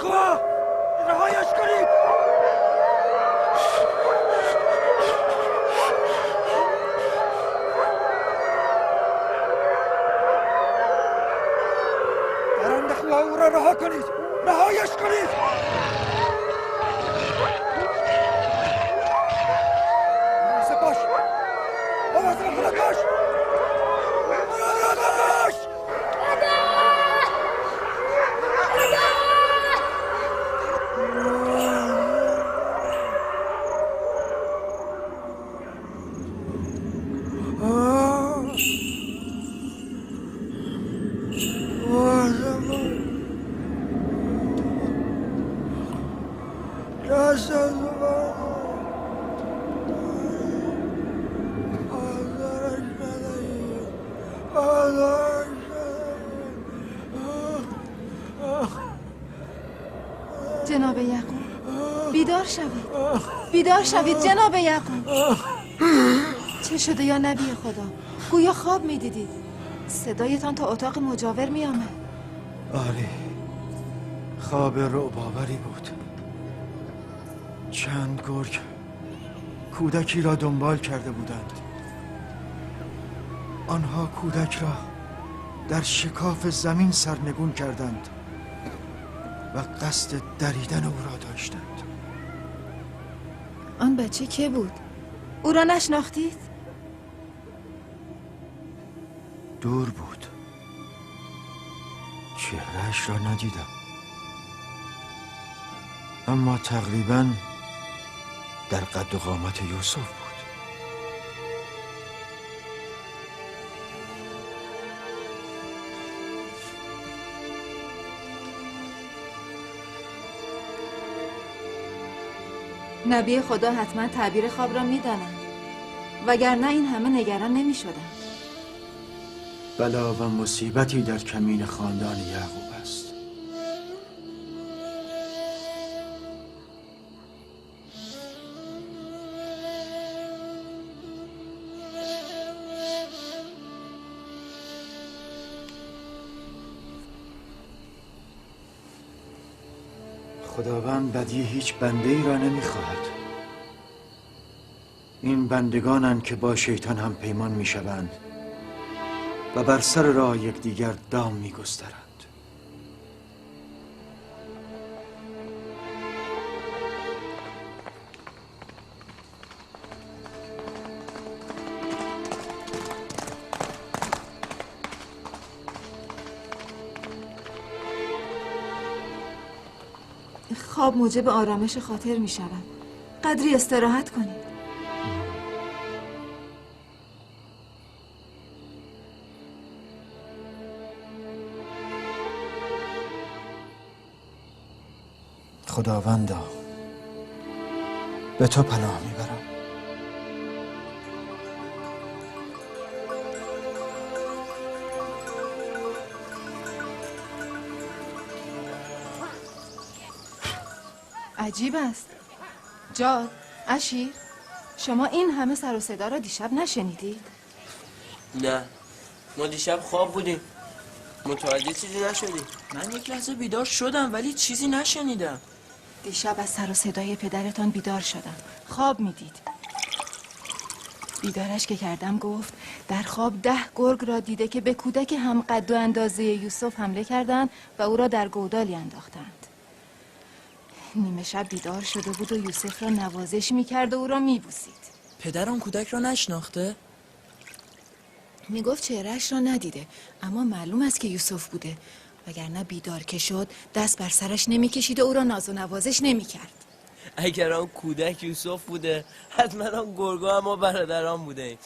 خواه، رهایش کنید. درنده خواه، او را رها کنید، رهایش کنید. مواظب باش، مواظب خودت باش، مواظب باش. جناب یعقوب بیدار شوید، بیدار شوید جناب یعقوب. چه شده یا نبی خدا؟ گویا خواب میدیدید. صدایتان تا اتاق مجاور میآمد. آری، خواب رعب‌آوری بود. چند گرگ کودکی را دنبال کرده بودند. آنها کودک را در شکاف زمین سرنگون کردند و قصد دریدن او را داشتند. آن بچه که بود؟ او را نشناختید؟ دور بود، چهرهش را ندیدم، اما تقریباً در قد و قامت یوسف بود. نبی خدا حتما تعبیر خواب را می‌داند، وگرنه این همه نگران نمی‌شدند. بلا و مصیبتی در کمین خاندان یعقوب است. خداوند بدی هیچ بنده ای را نمیخواهد. این بندگانند که با شیطان هم پیمان میشوند و بر سر راه یکدیگر دام میگسترند. خواب موجب آرامش خاطر می شود. قدری استراحت کنید. خداوندا، به تو پناه میبرم. عجیب است. جاد، اشیر، شما این همه سر و صدا را دیشب نشنیدید؟ نه، ما دیشب خواب بودیم، متوجه چیزی نشدیم. من یک لحظه بیدار شدم ولی چیزی نشنیدم. دیشب از سر و صدای پدرتان بیدار شدم. خواب میدید. بیدارش که کردم گفت در خواب 10 گرگ را دیده که به کودک هم قد و اندازه یوسف حمله کردند و او را در گودالی انداختند. نیمه شب بیدار شده بود و یوسف را نوازش میکرد و او را میبوسید. پدر آن کودک را نشناخته؟ میگفت چهرهش را ندیده، اما معلوم است که یوسف بوده، وگرنه بیدار که شد دست بر سرش نمیکشید و او را ناز و نوازش نمیکرد. اگر آن کودک یوسف بوده، حتما آن گرگا هم ما برادران بوده ایم.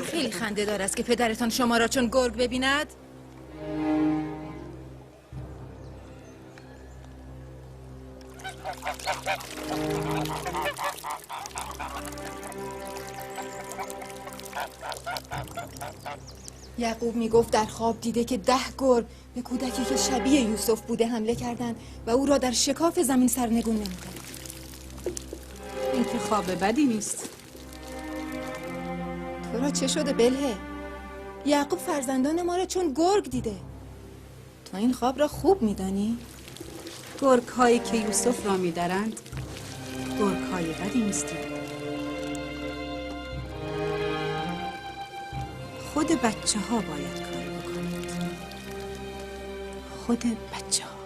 خیلی خنده دار است که پدرتان شما را چون گرگ ببیند. یعقوب میگفت در خواب دیده که 10 گرگ به کودکی که شبیه یوسف بوده حمله کردند و او را در شکاف زمین سرنگون نمودند. این که خواب بدی نیست. تو را چه شده بلهه؟ یعقوب فرزندان ما را چون گرگ دیده. تو این خواب را خوب میدانی؟ گرگ هایی که یوسف را میدرند گرگ های بدی نیستند. خود بچه ها باید کاری بکنند. خود بچه ها.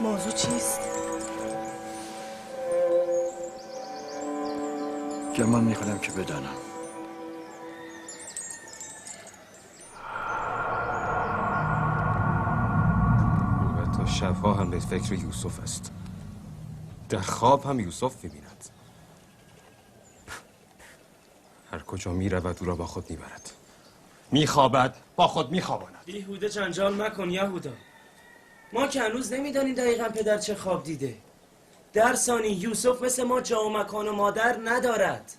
موضوع چیست؟ گمان میکنم که بدانم. او حتی شبها هم به فکر یوسف است. در خواب هم یوسف میبیند. هر کجا میرود او را با خود میبرد. میخوابد با خود میخواباند. بیهوده جنجال مکن یهودا. ما که هنوز نمیدانیم دقیقا پدر چه خواب دیده. در ثانی یوسف مثل ما جا و مکان و مادر ندارد.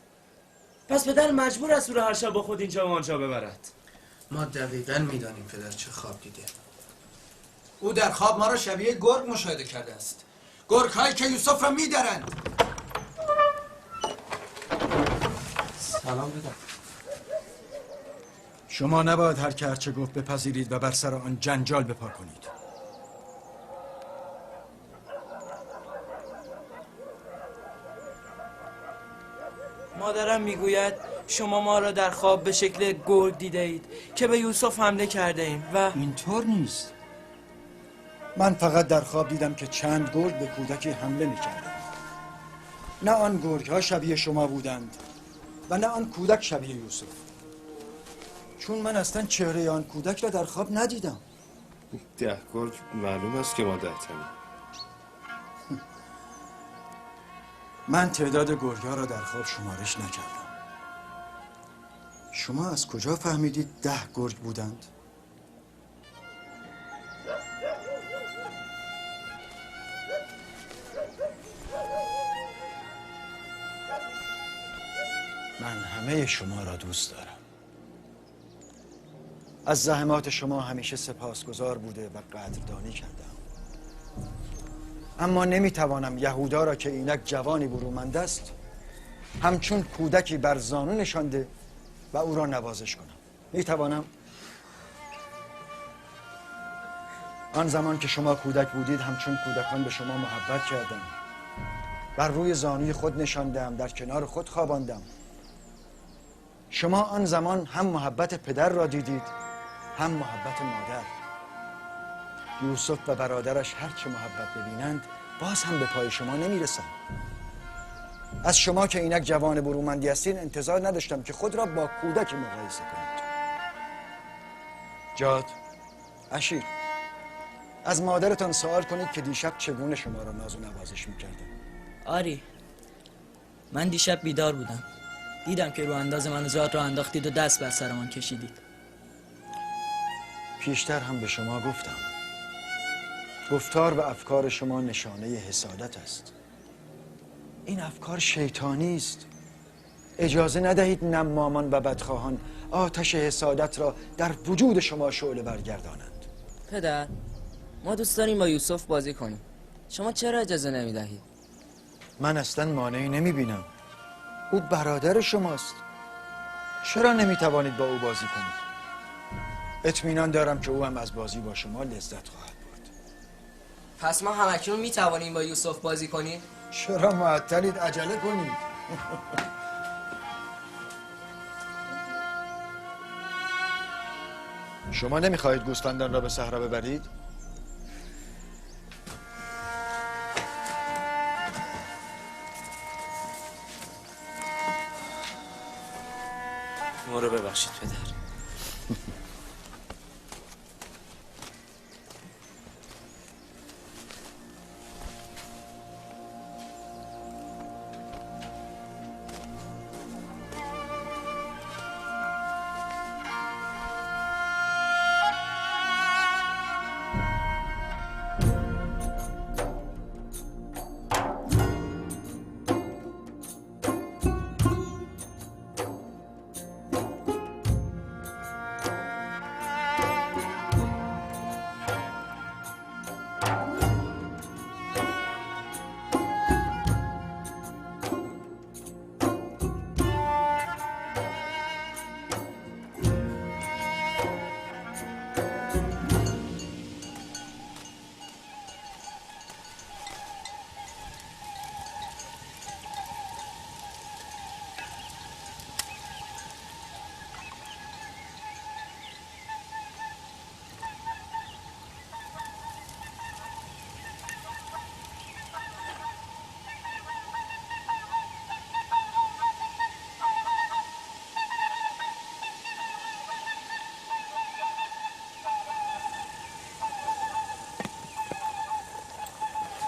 پس پدر مجبور است او را هر شب با خود اینجا و آنجا ببرد. ما دقیقا میدانیم پدر چه خواب دیده. او در خواب ما را شبیه گرگ مشاهده کرده است. گرگ هایی که یوسف را میدرند. سلام پدر. شما نباید هر که هرچه گفت بپذیرید و بر سر آن جنجال بپا کنید. مادرم میگوید شما ما را در خواب به شکل گرگ دیده اید که به یوسف حمله کرده ایم و اینطور نیست. من فقط در خواب دیدم که چند گرگ به کودکی حمله میکردند. نه آن گرگ ها شبیه شما بودند و نه آن کودک شبیه یوسف. چون من اصلا چهره آن کودک را در خواب ندیدم. 10 گرگ معلوم است که ما 10 تنیم. من تعداد گرگ‌ها را در خواب شمارش نکردم. شما از کجا فهمیدید 10 گرگ بودند؟ من همه شما را دوست دارم. از زحمات شما همیشه سپاسگزار بوده و قدردانی کردم. اما نمیتوانم یهودا را که اینک جوانی برومند است همچون کودکی بر زانو نشانده و او را نوازش کنم. میتوانم؟ آن زمان که شما کودک بودید همچون کودکان به شما محبت کردم. بر روی زانوی خود نشاندم، در کنار خود خواباندم. شما آن زمان هم محبت پدر را دیدید هم محبت مادر. یوسف و برادرش هرچه محبت ببینند باز هم به پای شما نمیرسند. از شما که اینک جوان برومندی هستین انتظار نداشتم که خود را با کودک مقایسه کنید. جاد، اشیر، از مادرتان سوال کنید که دیشب چگونه شما را ناز و نوازش میکردم. آری، من دیشب بیدار بودم. دیدم که رو انداز من جاد را انداختید و دست بر سرمان کشیدید. پیشتر هم به شما گفتم گفتار و افکار شما نشانه حسادت است. این افکار شیطانی است. اجازه ندهید نمامان و بدخواهان آتش حسادت را در وجود شما شعله برگردانند. پدر، ما دوست داریم با یوسف بازی کنیم. شما چرا اجازه نمیدهید؟ من اصلا مانعی نمیبینم. او برادر شماست. چرا نمیتوانید با او بازی کنید؟ اطمینان دارم که او هم از بازی با شما لذت خواهد برد. پس ما همکنون میتوانیم با یوسف بازی کنیم؟ چرا معطلید؟ عجله کنید. شما نمیخواهید گوسفندان را به صحرا ببرید؟ ما رو ببخشید پدر.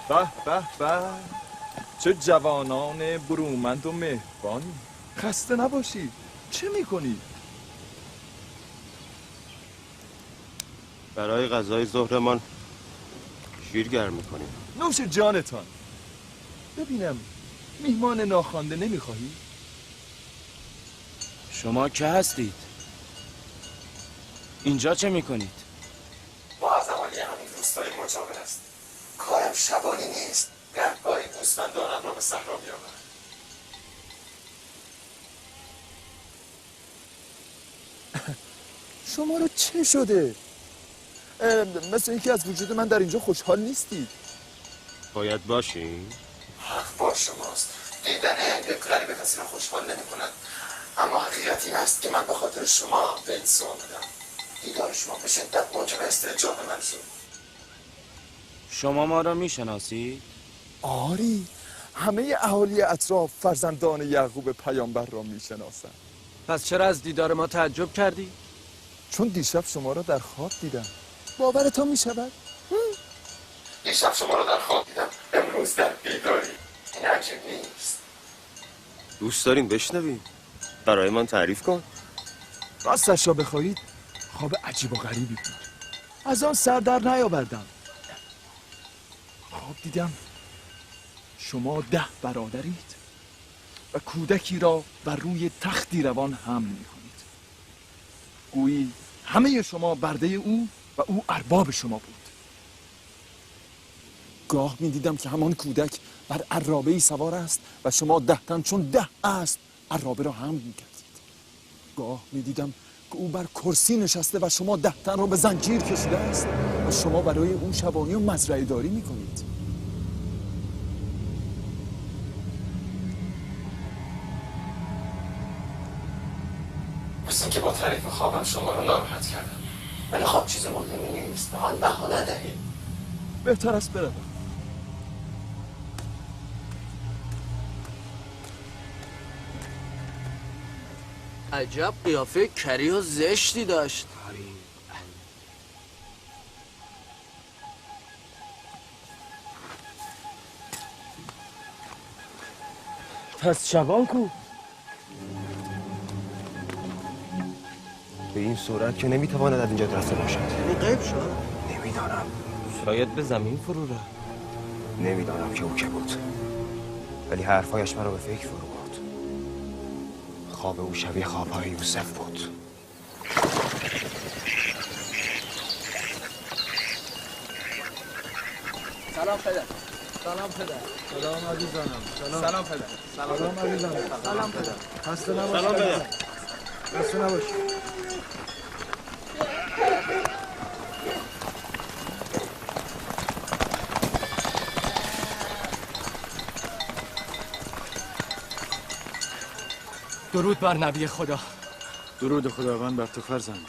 به به به، چه جوانان برومند و مهربانی. خسته نباشید. چه میکنید؟ برای غذای ظهرمان شیر گرم میکنیم. نوش جانتان. ببینم میهمان ناخوانده نمیخواهی؟ شما که هستید؟ اینجا چه میکنید؟ ما از اهالی همین روستای مجاور هستیم. کارم شبانی نیست. گهگاهی گوسفندانم را به صحرا میآورم. شما رو چه شده؟ مثل اینکه از وجود من در اینجا خوشحال نیستید. باید باشیم؟ حق با شماست. دیدن یک غریبه کسی را خوشحال نمی کند. اما حقیقت این است که من به خاطر شما به این سو آمدم. دیدار شما به شدت موجب استعجاب من شد. شما ما را میشناسید؟ آری، همه اهالی اطراف فرزندان یعقوب پیامبر را میشناسند. پس چرا از دیدار ما تعجب کردی؟ چون دیشب شما را در خواب دیدم. باورتان میشود؟ دیشب شما را در خواب دیدم، امروز در بیداری. این عجیب نیست؟ دوست داریم بشنویم. برای من تعریف کن. راستش را بخواهید خواب عجیب و غریبی بود. از آن سر در نیاوردم. خواب دیدم شما 10 برادرید و کودکی را بر روی تختی روان حمل می‌کنید. گویی همه شما برده او و او ارباب شما بود. گاه می‌دیدم که همان کودک بر عرابه‌ای سوار است و شما 10 تن چون 10 اسب عرابه را حمل می‌کردید. گاه می‌دیدم که او بر کرسی نشسته و شما 10 تن را به زنجیر کشیده است و شما برای او شبانی و مزرعه داری می‌کنید. مثل اینکه با تعریف خوابم شما رو ناراحت کردم. ولی خواب چیز مهمی نیست. به آن بها ندهید. بهتر است بروم. عجب قیافه کریه و زشتی داشت. پس شبان کو؟ به این صورت که نمیتواند از اینجا رفته باشد. یعنی غیب شد؟ نمیدانم. شاید به زمین فرو رفت. نمیدانم که او که بود، ولی حرفایش مرا به فکر فرو برد. خواب او شبیه خوابهای یوسف بود. سلام پدر. سلام پدر. سلام عزیزانم. سلام. سلام پدر. سلام عزیزانم. سلام پدر. خسته نباشی. سلام پدر. خسته نباشی. درود بر نبی خدا. درود خداوند بر تو فرزند.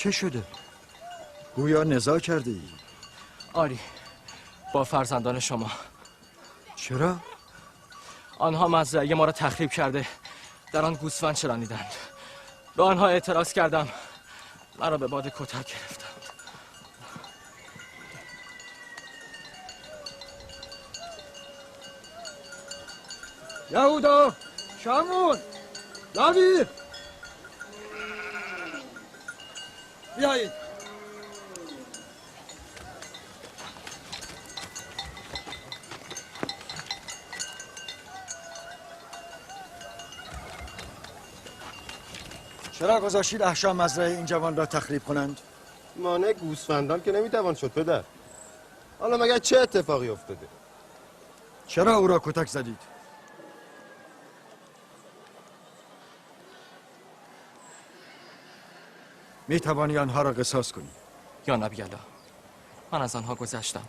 چه شده؟ گویا نزاع کرده ای؟ آری، با فرزندان شما. چرا؟ آنها مزرعه ما را تخریب کرده، در آن گوسفند چرانیدند. به آنها اعتراض کردم، مرا به باد کتک گرفتند. یهودا، شمعون، لاوی، بیایید. چرا گذاشتید احشام مزرعه این جوان را تخریب کنند؟ مانع گوسفندان که نمیتوان شد پدر. حالا مگر چه اتفاقی افتاده؟ چرا او را کتک زدید؟ می توانی آنها را قصاص کنی. یا نبی الله، من از آنها گذشتم،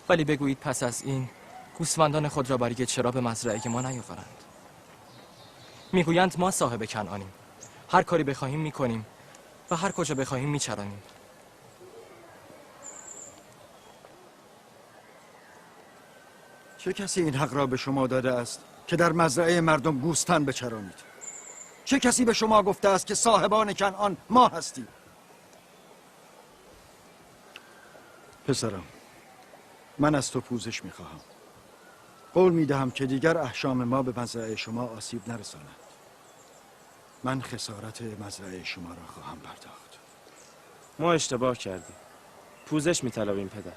ولی بگویید پس از این گوسفندان خود را برای چرا به مزرعه ما نیاورند؟ میگویند ما صاحب کنعانیم، هر کاری بخواهیم میکنیم و هر کجا بخواهیم میچرانیم. چه کسی این حق را به شما داده است که در مزرعه مردم گوسفند بچرانید؟ چه کسی به شما گفته است که صاحبان کنعان ما هستیم؟ پسرم، من از تو پوزش میخواهم. قول میدهم که دیگر احشام ما به مزرعه شما آسیب نرساند. من خسارت مزرعه شما را خواهم پرداخت. ما اشتباه کردیم. پوزش میطلبیم پدر.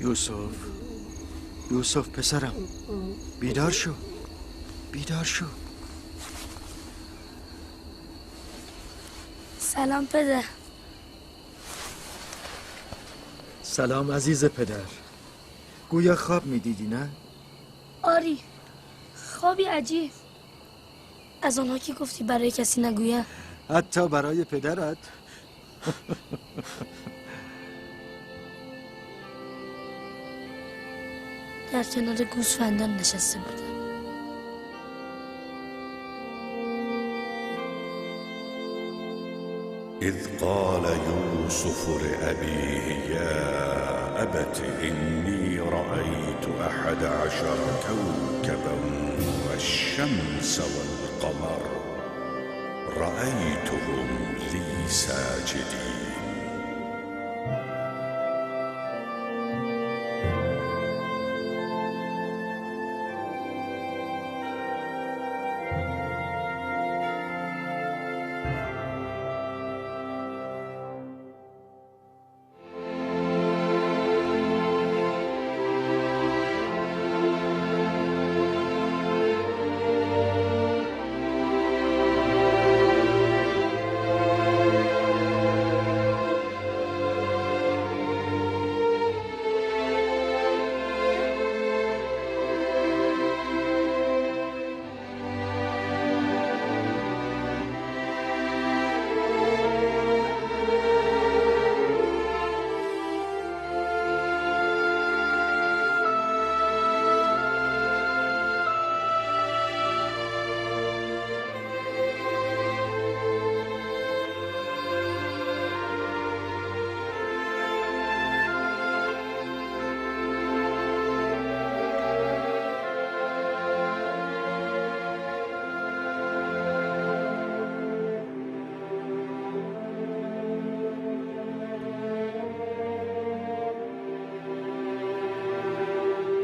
یوسف، یوسف پسرم، بیدار شو، بیدار شو. سلام پدر. سلام عزیز پدر. گویا خواب میدیدی نه؟ آری، خوابی عجیب. از آنها که گفتی برای کسی نگویم. حتی برای پدرت؟ در کنار گوسفندان نشسته بودم. اذ قال يوسف لأبيه يا أبت إني رأيت 11 كوكبا والشمس والقمر رأيتهم لي ساجدين.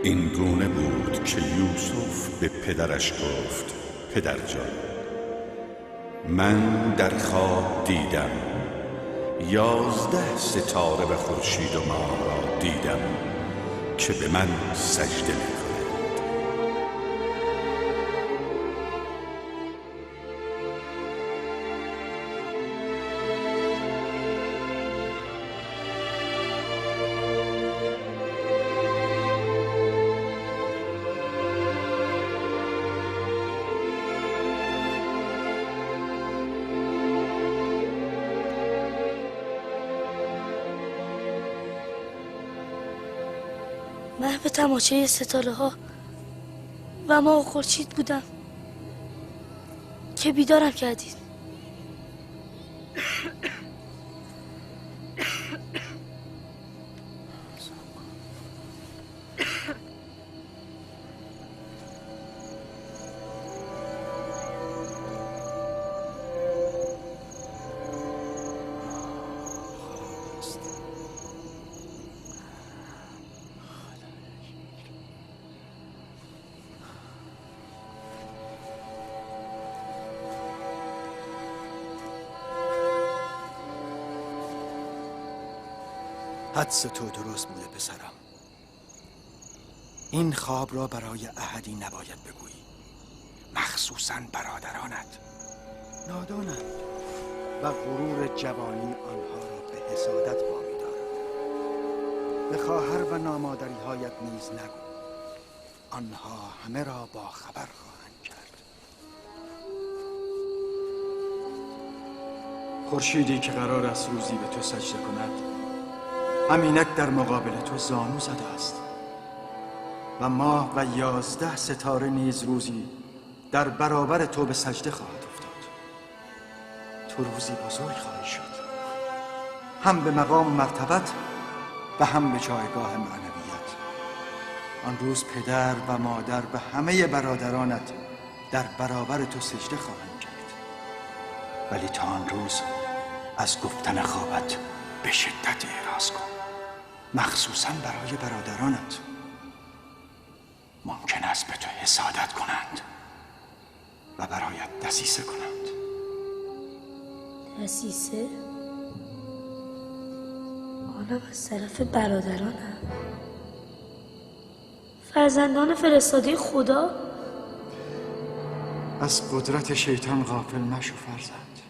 این گونه بود که یوسف به پدرش گفت: پدر جان، من در خواب دیدم 11 ستاره و خورشید و ماه را دیدم که به من سجده می‌کنند. من به تماشای ستاره ها و ما و خورشید بودم که بیدارم کردید. حدس تو درست بوده پسرم. این خواب را برای احدی نباید بگویی، مخصوصاً برادرانت. نادانند و غرور جوانی آنها را به حسادت وامی دارد. به خواهر و نامادریهایت نیز نگو، آنها همه را با خبر خواهند کرد. خورشیدی که قرار است روزی به تو سجده کند، همینک در مقابل تو زانو زده است و ماه و 11 ستاره نیز روزی در برابر تو به سجده خواهد افتاد. تو روزی بزرگ خواهی شد، هم به مقام مرتبت و هم به جایگاه معنویت. آن روز پدر و مادر و همه برادرانت در برابر تو سجده خواهند کرد. ولی تا آن روز از گفتن خوابت به شدت اعراض کن، مخصوصا برای برادرانت. ممکن است به تو حسادت کنند و برایت دسیسه کنند. دسیسه؟ آنم از طرف برادرانم، فرزندان فرستاده خدا. از قدرت شیطان غافل نشو فرزند.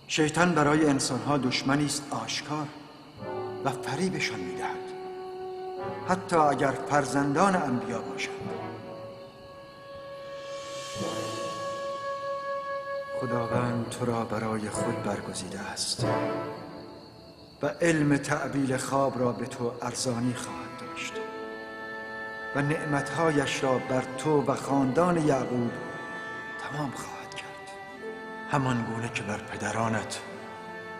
شیطان برای انسانها دشمنی است آشکار و فریبشان میدهد، حتی اگر فرزندان انبیا باشند. خداوند تو را برای خود برگزیده است و علم تعبیل خواب را به تو ارزانی خواهد داشت و نعمتهایش را بر تو و خاندان یعقوب تمام خواهد کرد، همان گونه که بر پدرانت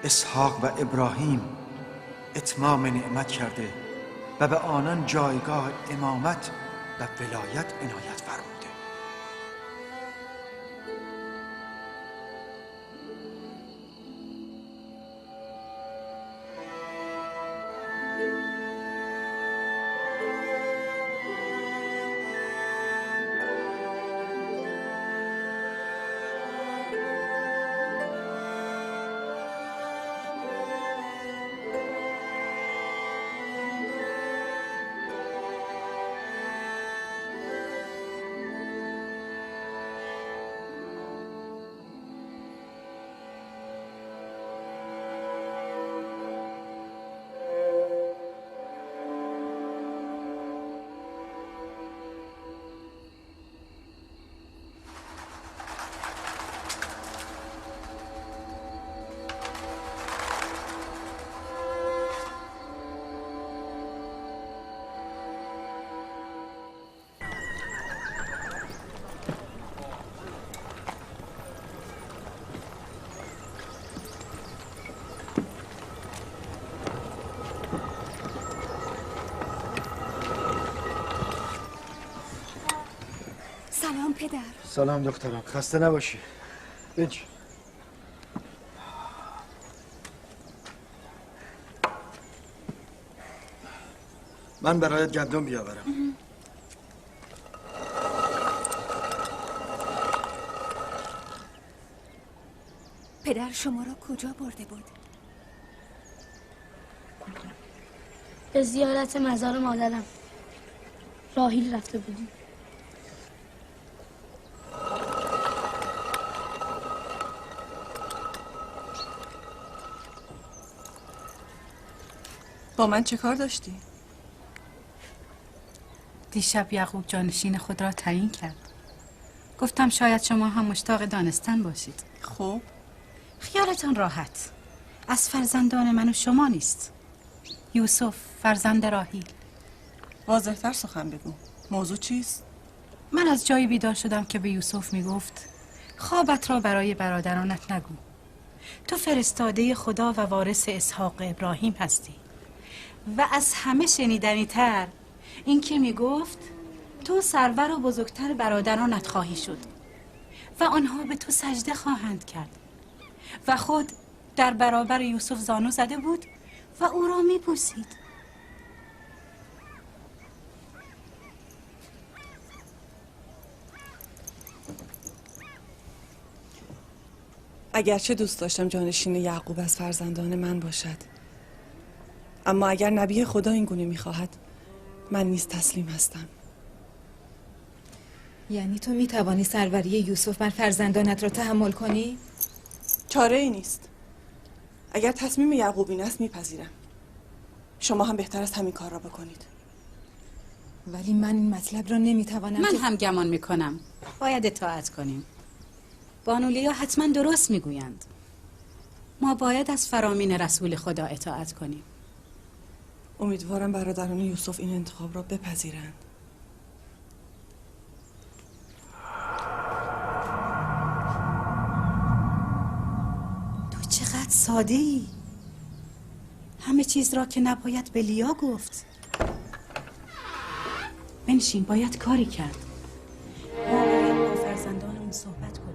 اسحاق و ابراهیم اتمام نعمت کرده و به آنان جایگاه امامت و ولایت عنایت فرموده. سلام پدر. سلام دخترم، خسته نباشی. بنشین. من برایت گندم بیاورم. پدر شما را کجا برده بود؟ به زیارت مزار مادرم راحیل رفته بودیم. با من چه کار داشتی؟ دیشب یعقوب جانشین خود را تعیین کرد. گفتم شاید شما هم مشتاق دانستن باشید. خب خیالتان راحت، از فرزندان من و شما نیست. یوسف فرزند راحیل. واضح‌تر سخن بگو، موضوع چیست؟ من از جایی بیدار شدم که به یوسف میگفت خوابت را برای برادرانت نگو، تو فرستاده خدا و وارث اسحاق ابراهیم هستی. و از همه شنیدنی تر این که میگفت تو سرور و بزرگتر برادرانت خواهی شد و آنها به تو سجده خواهند کرد. و خود در برابر یوسف زانو زده بود و او را میبوسید. اگرچه دوست داشتم جانشین یعقوب از فرزندان من باشد، اما اگر نبی خدا این گونه میخواهد من نیز تسلیم هستم. یعنی تو میتوانی سروری یوسف بر فرزندانت را تحمل کنی؟ چاره ای نیست. اگر تصمیم یعقوب این است میپذیرم. شما هم بهتر است همین کار را بکنید. ولی من این مطلب را نمیتوانم. من هم گمان میکنم باید اطاعت کنیم. بانولیا حتما درست میگویند. ما باید از فرامین رسول خدا اطاعت کنیم. امیدوارم برادران یوسف این انتخاب را بپذیرند. تو چقدر ساده ای. همه چیز را که نباید به لیا گفت. بنشین، باید کاری کرد. ما باید با فرزندانمون صحبت کنیم.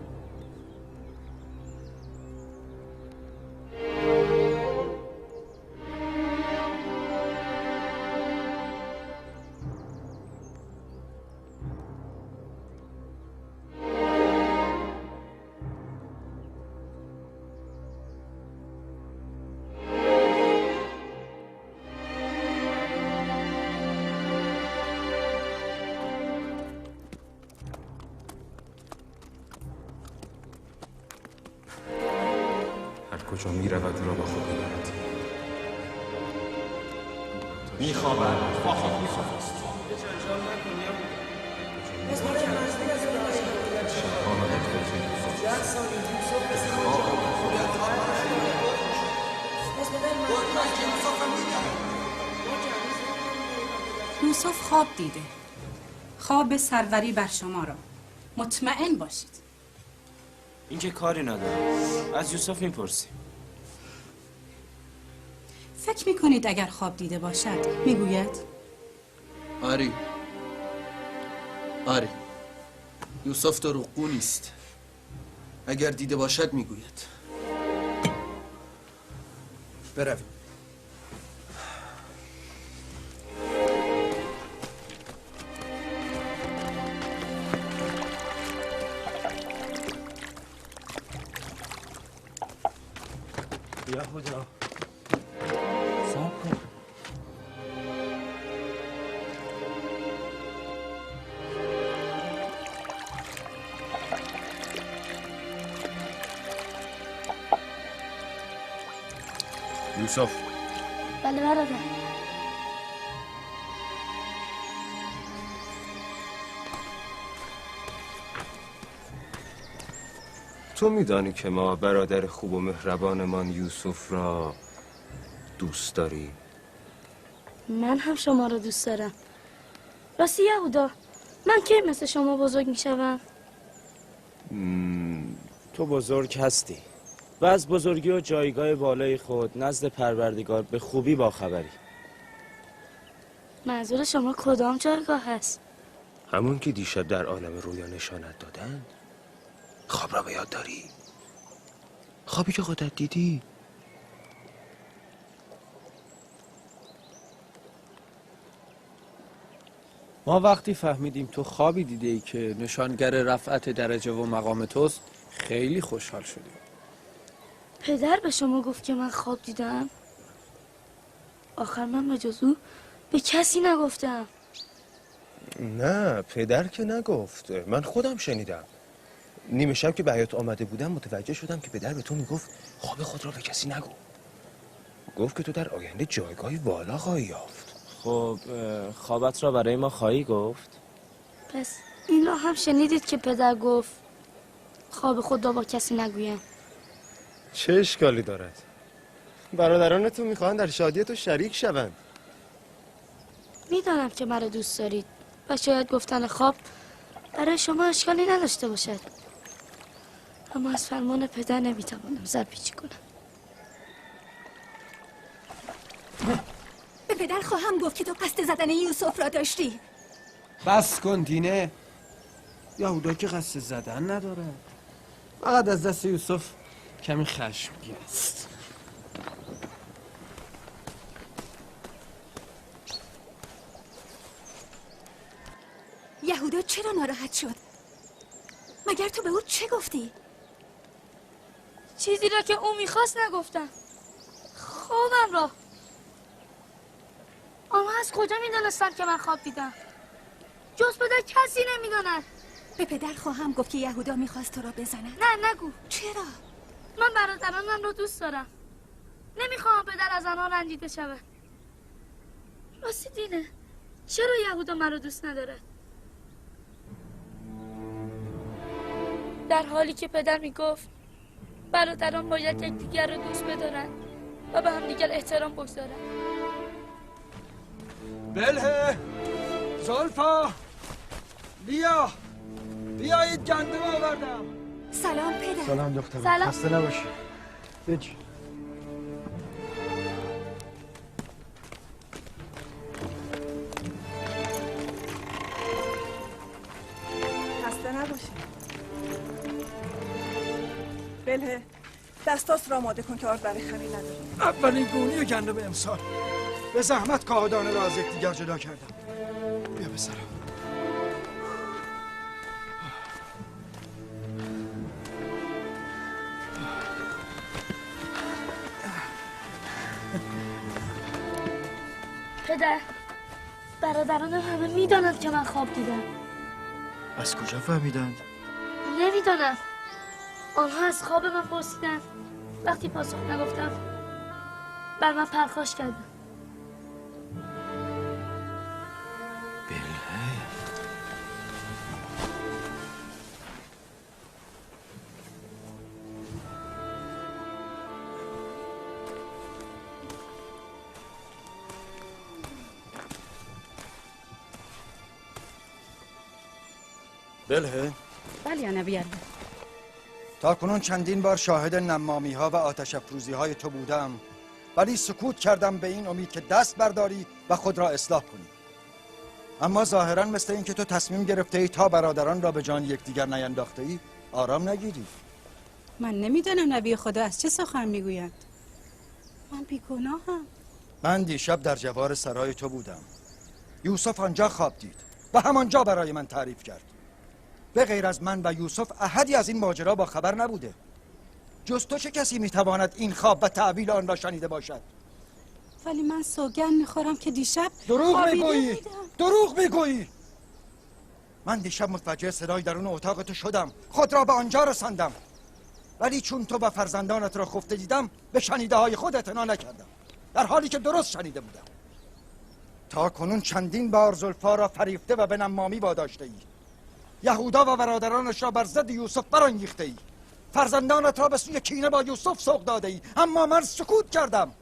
کجا می رود را با خود میبرد. میخوابد. میخوابد. یوسف خواب دیده. خواب سروری بر شما را. مطمئن باشید. این که کاری نداره. از یوسف میپرسیم. فکر میکنید اگر خواب دیده باشد میگوید؟ آری آری، یوسف دروغگو نیست. اگر دیده باشد میگوید. برویم. یهودا صبر کن. یوسف. بله برادر. تو میدانی که ما برادر خوب و مهربانمان یوسف را دوست داریم. من هم شما را دوست دارم. راستی یهودا، من کی مثل شما بزرگ میشوم؟ تو بزرگ هستی و از بزرگی و جایگاه بالای خود نزد پروردگار به خوبی باخبری. منظور شما کدام جایگاه هست؟ همون که دیشب در عالم رویا نشانت دادند. خواب را به یاد داری؟ خوابی که خودت دیدی؟ ما وقتی فهمیدیم تو خوابی دیده ای که نشانگر رفعت درجه و مقام توست خیلی خوشحال شدیم. پدر به شما گفت که من خواب دیدم؟ آخر من به جز او به کسی نگفتم. نه پدر که نگفت، من خودم شنیدم. نیمه شب که به حیاط آمده بودم متوجه شدم که پدر به تو میگفت خواب خود را به کسی نگو. گفت که تو در آینده جایگاهی والا خواهی یافت. خب خوابت را برای ما خواهی گفت؟ پس این را هم شنیدید که پدر گفت خواب خود را با کسی نگویم. چه اشکالی دارد؟ برادران تو میخواهند در شادی تو شریک شوند. میدانم که مرا دوست دارید و شاید گفتن خواب برای شما اشکالی نداشته باشد، اما از فرمان پدر نمیتوانم سرپیچی کنم. به پدر خواهم گفت که تو قصد زدن یوسف را داشتی. بس کن دینه، یهودا که قصد زدن نداره، فقط از دست یوسف کمی خشمگین است. یهودا چرا ناراحت شد؟ مگر تو به او چه گفتی؟ چیزی را که او میخواست نگفتم، خوابم را. آنها از کجا میدانستند که من خواب دیدم؟ جز پدر کسی نمیداند. به پدر خواهم گفت که یهودا میخواست تو را بزند. نه نگو. چرا؟ من برادرانم را دوست دارم، نمیخواهم پدر از آنها رنجیده شود. راستی دینه، چرا یهودا مرا دوست ندارد؟ در حالی که پدر میگفت برادران باید یکدیگر را دوست بدارند و به همدیگر احترام بگذارند. بله زلفا، بیا بیایید گندم آوردم. سلام پدر. سلام دخترم، خسته نباشی. بچی. خسته نباشی. بله دستاس را آماده کن که آرد برای خمیر نداریم. اولین گونی گندم امسال. به زحمت کاهدانه را از یکدیگر جدا کردم. بیا پسرم. پدر، برادرانم همه میدانند که من خواب دیدم. از کجا فهمیدند؟ نمیدانم. آنها از خواب من پرسیدند. وقتی پاسخ نگفتم بر من پرخاش کردند. بله. بله نبی الله. تا کنون چندین بار شاهد نمامی ها و آتش افروزی های تو بودم، ولی سکوت کردم به این امید که دست برداری و خود را اصلاح کنی. اما ظاهرا مثل اینکه تو تصمیم گرفته ای تا برادران را به جان یکدیگر نینداخته ای آرام نگیری. من نمیدانم نبی خدا از چه سخن میگویند. من بیگناهم. من دیشب در جوار سرای تو بودم. یوسف آنجا خواب دید و همانجا برای من تعریف کرد. به غیر از من و یوسف احدی از این ماجرا با خبر نبوده. جز تو چه کسی میتواند این خواب و تأویل آن را شنیده باشد؟ ولی من سوگند میخورم که دیشب دروغ میگویی. دروغ میگویی. من دیشب متوجه صدای درون اتاق تو شدم، خود را به آنجا رساندم، ولی چون تو و فرزندانت را خفته دیدم به شنیده های خود اعتنا نکردم، در حالی که درست شنیده بودم. تا کنون چندین بار زلفا را فریفته و به نمامی واداشته ای. یهودا و برادرانش را بر ضد یوسف برانگیخته ای. فرزندانت را به سوی کینه با یوسف سوق داده ای، اما من سکوت کردم.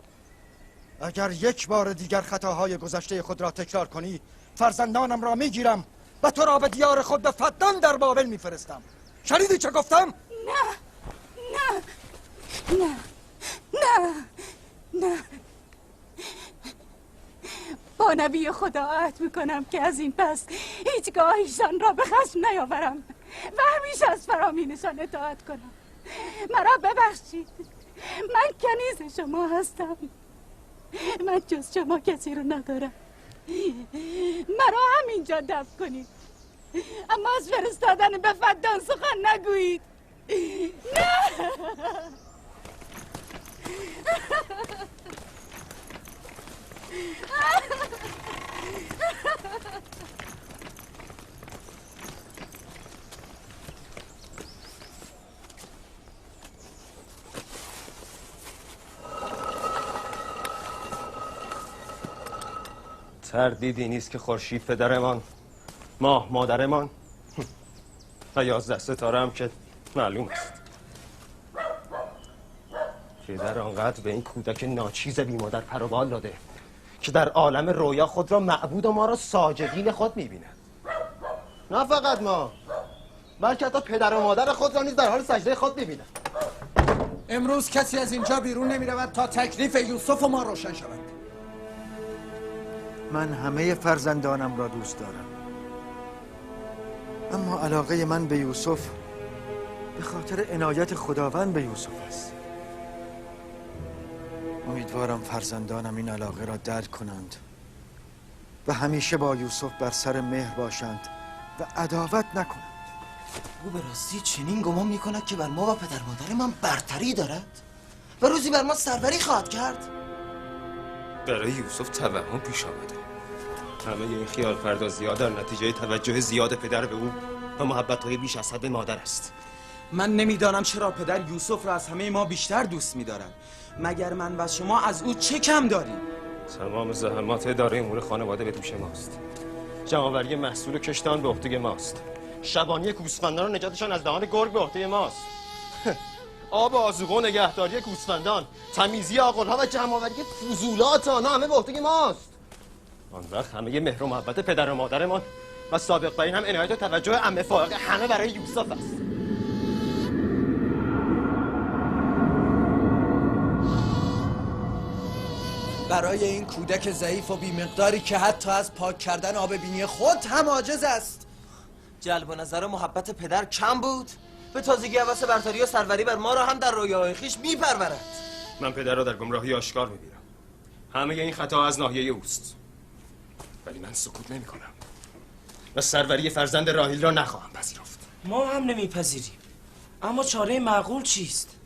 اگر یک بار دیگر خطاهای گذشته خود را تکرار کنی، فرزندانم را میگیرم و تو را به دیار خود به فدان در بابل میفرستم. شنیدی چه گفتم؟ نه نه نه نه نه. با نبی خدا عهد میکنم که از این پس هیچگاه ایشان را به خشم نیاورم و همیشه از فرامینشان اطاعت کنم. مرا ببخشید، من کنیز شما هستم. من جز شما کسی رو ندارم. مرا همینجا دفن کنید، اما از فرستادن به فدان سخن نگویید. نه. تردیدی نیست که خورشید پدرمان، ماه مادرمان و 11 ستاره هم که معلوم است. پدر آنقدر به این کودک ناچیز بی مادر پر و بال داده که در عالم رویا خود را معبود و ما را ساجدین خود می‌بیند. نه فقط ما، بلکه حتی پدر و مادر خود را نیز در حال سجده خود می‌بیند. امروز کسی از اینجا بیرون نمی‌رود تا تکلیف یوسف و ما روشن شود. من همه فرزندانم را دوست دارم، اما علاقه من به یوسف به خاطر عنایت خداوند به یوسف است. امیدوارم فرزندانم این علاقه را درک کنند و همیشه با یوسف بر سر مهر باشند و عداوت نکنند. او به راستی چنین گمان می‌کند که بر ما و پدر مادر من برتری دارد و روزی بر ما سروری خواهد کرد. برای یوسف توهم پیش آمده. همه این خیال پردازی‌ها در نتیجه توجه زیاد پدر به او و محبت‌های بیش از حد مادر است. من نمیدانم چرا پدر یوسف را از همه ما بیشتر دوست می‌دارد. مگر من و شما از او چه کم داریم؟ تمام زحمات اداره امور خانواده به دوش ماست. جمع‌آوری محصول کشتان به عهده ماست. شبانی گوسفندان و نجاتشان از دهان گرگ به عهده ماست. آب آذوقه و نگهداری گوسفندان، تمیزی آغل‌ها و جمع‌آوری فضولات آنها همه به عهده ماست. آن وقت همه مهر و محبت پدر و مادرمان و سابق بر این هم عنایت و توجه عمه فائقه همه برای یوسف است. برای این کودک ضعیف و بی‌مقداری که حتی از پاک کردن آب بینی خود هم عاجز است. جلب و نظر و محبت پدر کم بود، به تازگی هوس برتری و سروری بر ما را هم در رویاهای خویش می‌پرورد. من پدر را در گمراهی آشکار می‌بینم. همه این خطا از ناحیه اوست، ولی من سکوت نمی‌کنم و سروری فرزند راحیل را نخواهم پذیرفت. ما هم نمی‌پذیریم، اما چاره معقول چیست؟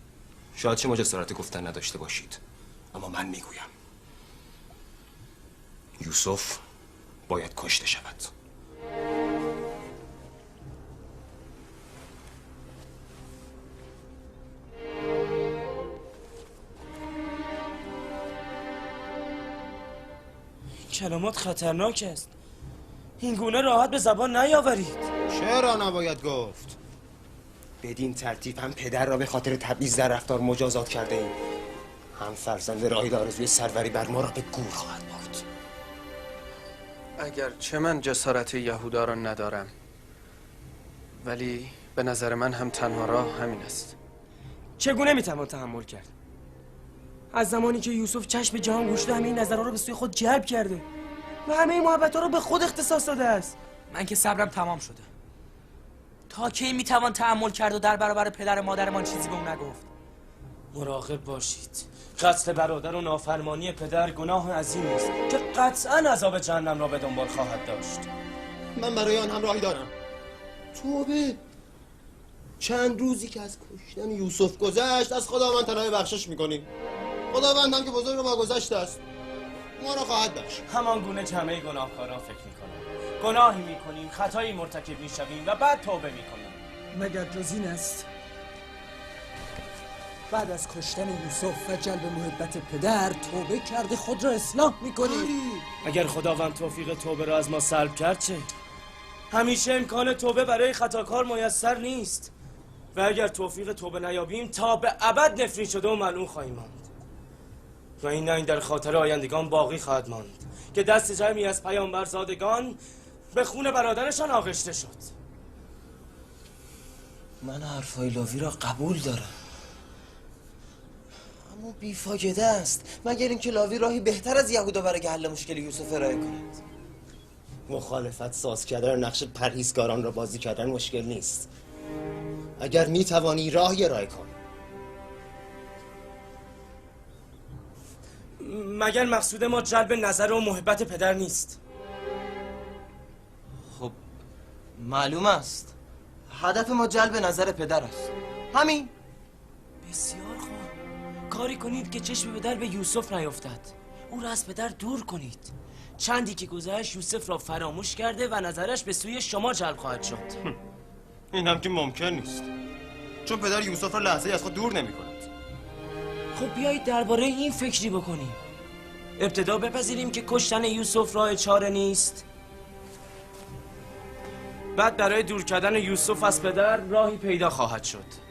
شاید شما جسارت گفتن نداشته باشید، اما من میگویم یوسف باید کشته شود. کلمات خطرناک است. این گونه راحت به زبان نیاورید. چرا نباید گفت؟ بدین ترتیب هم پدر را به خاطر تبعیض در رفتار مجازات کرده ایم، هم فرزند راحیل آرزوی سروری بر ما را به گور خواهد برد. اگر چه من جسارت یهودا را ندارم، ولی به نظر من هم تنها راه همین است. چگونه میتوان تحمل کرد؟ از زمانی که یوسف چشم جهان گشوده همه این نظرها را به سوی خود جلب کرده و همه این محبت‌ها را به خود اختصاص داده است. من که صبرم تمام شده. تا کی میتوان تحمل کرد و در برابر پدر و مادرمان چیزی به او نگفت؟ مراقب باشید. قتل برادر و نافرمانی پدر گناه عظیمی است که قطعاً عذاب جهنم را به دنبال خواهد داشت. من برای آن همراهی دارم. توبه. چند روزی که از کشتن یوسف گذشت از خداوند طلب بخشش میکنیم. خداوند هم که بزرگ با گذشته است ما را خواهد بخشید. همان گونه که همه گناهکاران فکر میکنند. گناهی میکنیم، خطایی مرتکب میشویم و بعد توبه میکنیم. مگر جز این است؟ بعد از کشتن یوسف و جلب محبت پدر توبه کرده خود را اصلاح میکنی. اگر خداوند توفیق توبه را از ما سلب کرد چه؟ همیشه امکان توبه برای خطاکار میسر نیست و اگر توفیق توبه نیابیم تا به ابد نفرین شده و ملعون خواهیم ماند و این ننگ در خاطر آیندگان باقی خواهد ماند که دست جمعی از پیامبرزادگان به خون برادرشان آغشته شد. من حرفای لاوی را قبول دارم، اما بیفایده است، مگر اینکه لاوی راهی بهتر از یهودا برای حل مشکل یوسف ارائه کند. مخالفت ساز کردن و نقش پرهیزکاران را بازی کردن مشکل نیست. اگر میتوانی راهی ارائه کن. مگر مقصود ما جلب نظر و محبت پدر نیست؟ معلوم است. هدف ما جلب نظر پدر است. همین. بسیار خوب. کاری کنید که چشم پدر به یوسف نیفتد. او را از پدر دور کنید. چندی که گذشت یوسف را فراموش کرده و نظرش به سوی شما جلب خواهد شد. این هم که ممکن نیست، چون پدر یوسف را لحظه از خود دور نمی کند. خب بیایید درباره این فکری بکنیم. ابتدا بپذیریم که کشتن یوسف راه چاره نیست. بعد برای دور کردن یوسف از پدر راهی پیدا خواهد شد.